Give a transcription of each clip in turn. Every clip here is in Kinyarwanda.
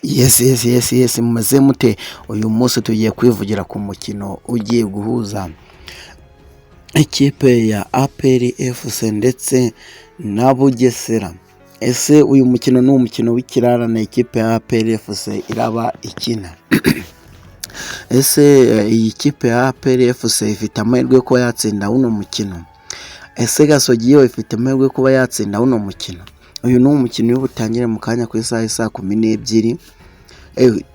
Yes, mumeze mute? Uyu munsi tugiye kwivugira ku mukino ugiye guhuza ikipe ya APR FC ndetse na Bugesera. Ese uyu mukino ni umukino w'ikirarane ikipe ya APR FC iraba ikina? Ese iyi kipe ya APR FC ifite amahirwe yo kuba yatsinda uno mukino? Ese Gasogi yo ifite amahirwe yo kuba yatsinda uno mukino? Uyu ni umukino uri butangire mu kanya ku isaha y'i saa 12,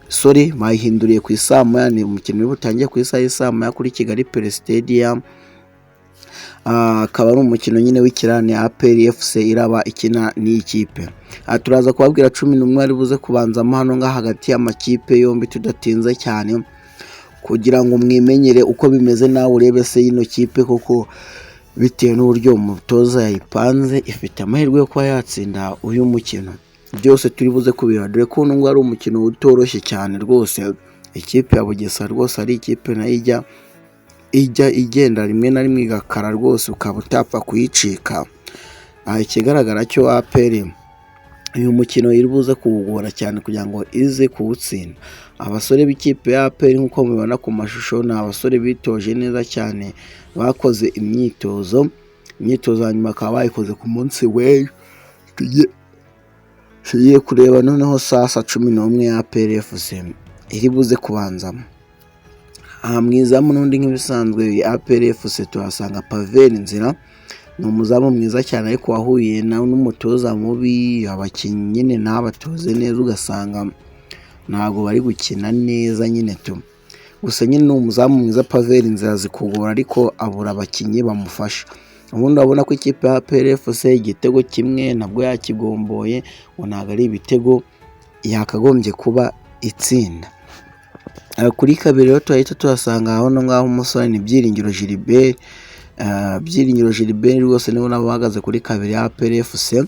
sorry, bayihinduriye ku isaa 1. Ni umukino uri butangire ku isaha y'i saa 1 kuri Kigali Pele Stadium. Akaba ari umukino nyine w'ikirarane APR FC iraba ikina n'iyi kipe. Turaza kubabwira 11 bari buze kubanzamo hano ngaha hagati y'amakipe yombi tudatinze cyane, kugira ngo mwimenyere uko bimeze, nawe urebe se ino kipe koko bitewe n'uburyo umutoza yayipanze ifite amahirwe yo kuba yatsinda uyu mukino. Byose turi buze kubireba, dore ko uno nguyu ari umukino utoroshye cyane rwose. Ikipe ya Bugesera rwose ari ikipe nayo ijya igenda rimwe na rimwe igakara rwose, ukaba utapfa kuyicika. Ikigaragara cyo APR uyu mukino iri buze kuwugora cyane kugira ngo ize kuwutsinda. Abasore b'ikipe ya APR, nk'uko mubibona ku mashusho, ni abasore bitoje neza cyane, bakoze imyitozo hanyuma bakaba bayikoze ku munsi w'ejo. Tugiye kureba noneho sasa 11 ya APR FC iri buze kubanzamo. Aha mu izamu n'undi nk'ibisanzwe APR FC tuhasanga Pavelh Ndzila, ni umuzamu mwiza cyane ariko wahuye n'umutoza mubi, abakinnyi nyine ntabatoze neza, ugasanga ntabwo bari gukina neza nyine tu. Gusa nyine ni umuzamu mwiza Pavelh Ndzila, azi kugora ariko abura abakinnyi bamufasha. Ubundi urabona ko ikipe ya APR FC igitego kimwe nabwo yakigomboye, ngo ntabwo ari ibitego yakagombye kuba itsinda. Kuri kabiri rero turahita tuhasanga hano ngaho umusore ni Byiringiro Gilbert. Byiringiro Gilbert rwose niwe nabo uhagaze kuri kabiri ya APR FC.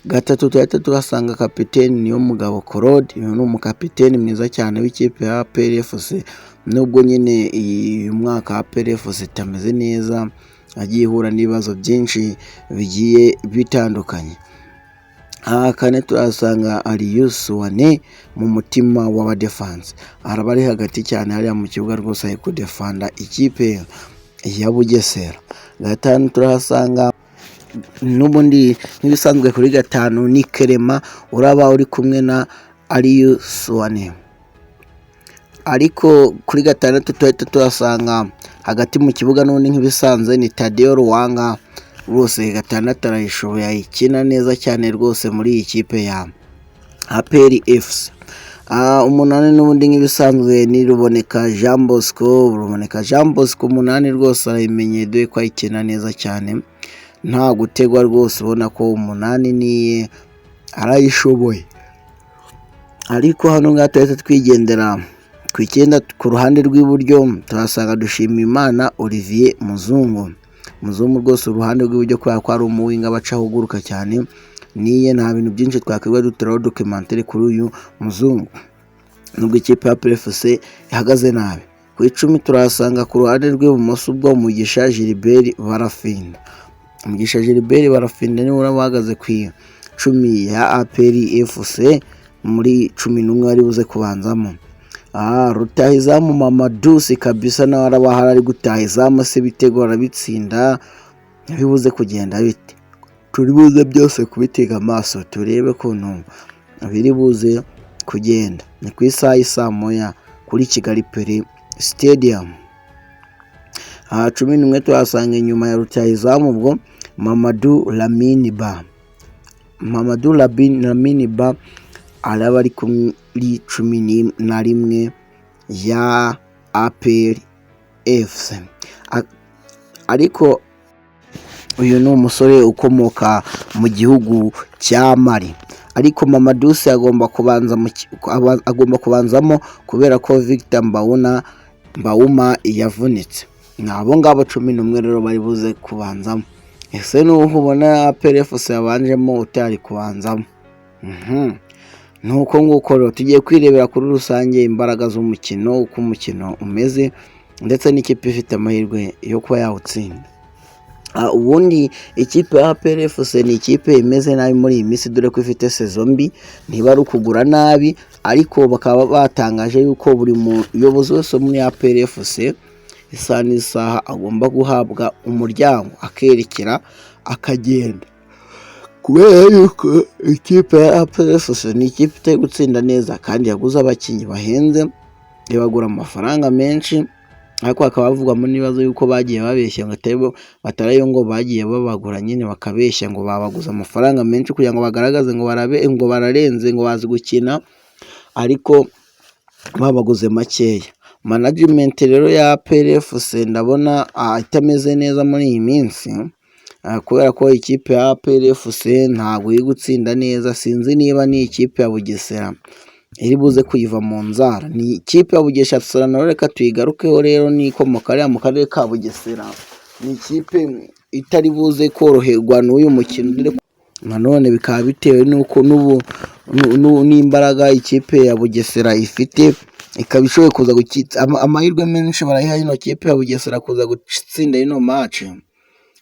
Gatatu turahita tuhasanga kapiteni Niyomugabo Claude, uyu ni umukapiteni mwiza cyane w'ikipe ya APR FC, nubwo nyine uyu mwaka APR FC itameze neza, yagiye ihura n'ibibazo byinshi bigiye bitandukanye. Aha kane tuhasanga Aliou Souané mu mutima w'abadefanse, araba ari hagati cyane hariya mu kibuga rwose, ari kudefanda ikipe ya Bugesera. Gatanu turahasanga n'ubundi nk'ibisanzwe kuri gatanu ni Clement uraba uri kumwe na Aliou Souané. Ariko kuri gatandatu tuhita tuhasanga hagati mu kibuga n'ubundi nk'ibisanzwe ni Taddeo Lwanga, rwose gatandatu arayishoboye, ayikina neza cyane rwose muri iyi kipe ya APR FC. Umunani n'ubundi nk'ibisanzwe ni Ruboneka Jean Bosco. Ruboneka Jean Bosco umunani rwose arayimenye, dore ko ayikina neza cyane nta gutegwa rwose, ubona ko umunani niye arayishoboye. Ariko hano ngaha tuhita twigendera ku icyenda, ku ruhande rw'iburyo tuhasanga Dushimimana Olivier Muzungu. Muzungu rwose uruhande rw'iburyo, kubera ko ari umuwinger baca ahuguruka cyane, niye nta bintu byinshi twakwirirwa duteraho documentaire kuri uyu Muzungu, nubwo ikipe ya APR FC ihagaze nabi. Ku 10 turahasanga ku ruhande rw'ibumoso ubwo Mugisha Gilbert Barafinda. Mugisha Gilbert Barafinda niwe uraba uhagaze ku 10 ya APR FC muri 11 bari buze kubanzamo. Rutahizamu Mamadou Sy kabisa nawe araba ahari ari gutaha izamu, se ibitego arabitsinda, bibuze kugenda bite? Turi buze byose kubitega amaso turebe ukuntu biri buze kugenda. Ni ku isaha y'i 1:00 kuri Kigali Pele Stadium. Aha 11 tuhasanga inyuma ya rutahizamu ubwo Mamadou Lamine Ba. Mamadou Lamine Ba araba ari kuri 11 ya APR FC. Ariko uyu ni umusore ukomoka mu gihugu cya Mali. Ariko Mamadou Sy agomba kubanzamo kubera ko Victor Mbaoma yavunitse. Ni abo ngabo 11 rero bari buze kubanzamo. Ese n'ubu ubona APR FC yabanjemo utari kubanzamo? Ni uko nguko rero tugiye kwirebera kuri rusange imbaraga z'umukino, uko umukino umeze ndetse n'ikipe ifite amahirwe yo kuba yawutsinda. Ubundi ikipe ya APR FC ni ikipe imeze nabi muri iyi minsi, dore ko ifite saison mbi, ntiba ari ukugura nabi, ariko bakaba batangaje yuko buri muyobozi wese wo muri APR FC isaha n'isaha agomba guhabwa umuryango akerekera akagenda, kubera yuko ikipe ya APR FC ni ikipe itari gutsinda neza kandi yaguze abakinnyi bahenze, ibagura amafaranga menshi, ariko hakaba havugwamo n'ibibazo yuko bagiye babeshya ngo atari bo, batarayo, ngo bagiye babagura nyine bakabeshya ngo babaguze amafaranga menshi kugira ngo bagaragaze ngo barabe ngo bararenze, ngo bazi gukina, ariko babaguze makeya. Management rero ya APR FC ndabona itameze neza muri iyi minsi, kubera ko ikipe ya APR FC ntabwo iri gutsinda neza. Sinzi niba ni ikipe ya Bugesera iri buze kuyiva mu nzara. Ni ikipe ya Bugesera nayo, reka tuyigarukeho rero, ni ikomoka hariya mu karere ka Bugesera, ni ikipe itari buze koroherwa n'uyu mukino. Nanone bikaba bitewe n'uko n'ubu n'imbaraga ikipe ya Bugesera ifite, ikaba ishoboye kuza, amahirwe menshi barayiha ino kipe ya Bugesera kuza gutsinda ino match,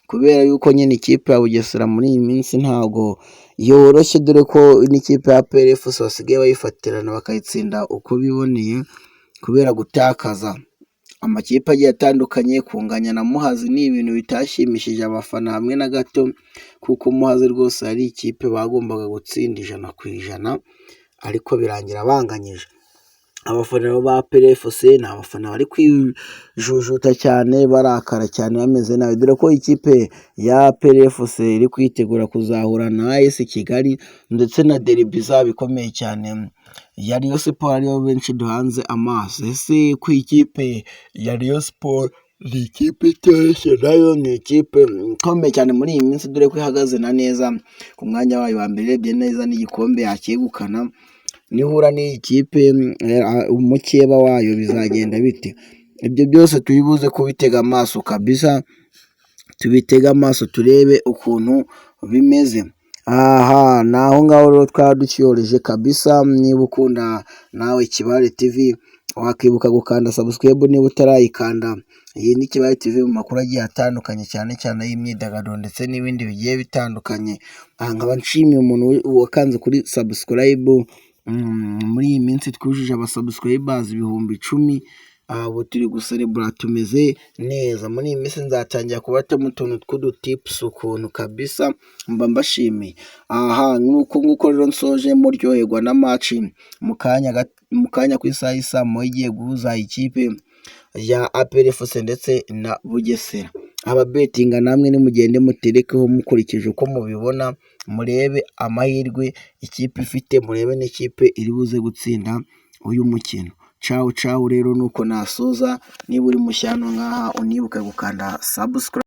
kubera yuko nyine ikipe ya Bugesera muri iyi minsi ntabwo yoroshye, dore ko n'ikipe ya APR FC basigaye bayifatirana bakayitsinda uko biboneye, kubera gutakaza amakipe agiye atandukanye. Kunganya na Muhazi ni ibintu bitashimishije abafana hamwe na gato, kuko Muhazi rwose ari ikipe bagombaga gutsinda 100%, ariko birangira banganyije. Abafana ba APR FC ni abafana bari kwijujuta cyane, barakara cyane, bameze nabi, dore ko ikipe ya APR FC iri kwitegura kuzahura na AS Kigali, ndetse na derby izaba ikomeye cyane ya Rayon Sports, ariyo benshi duhanze amaso. Ese ko ikipe ya Rayon Sports ni ikipe itoroshye, nayo ni ikipe ikomeye cyane muri iyi minsi, dore ko ihagaze na neza ku mwanya wayo wa mbere, urebye neza n'igikombe yacyegukana, nihura n'iyi kipe umukeba wayo bizagenda bite? Ibyo byose turibuze kubitega amaso kabisa, tubitege amaso turebe ukuntu bimeze. Aha ni aho ngaho rero twaba ducyoreje kabisa. Niba ukunda nawe Kibare TV, wakibuka gukanda subscribe niba utarayikanda. Iyi ni Kibare TV mu makuru agiye atandukanye, cyane cyane ay'imyidagaduro ndetse n'ibindi bigiye bitandukanye. Aha nkaba nshimiye umuntu wakanze kuri subscribe. Muri iyi minsi twujuje abasubscribers 10,000, ubu turi guserebura, tumeze neza. Muri iyi minsi nzatangira kubatamo utuntu tw'udutips ukuntu kabisa, mba mbashimiye. Aha nk'uko nguko rero nsoje, muryoherwa na match mu kanya ku isaha y'i moya igiye guhuza ikipe ya APR FC ndetse na Bugesera. Ababetinga namwe nimugende muterekeho mukurikije uko mubibona, murebe amahirwe ikipe ifite, murebe n'ikipe iri buze gutsinda uyu mukino. Cawu cawu rero, nuko nasoza. Niba uri mushya hano ngaha, unibuke gukanda subscribe.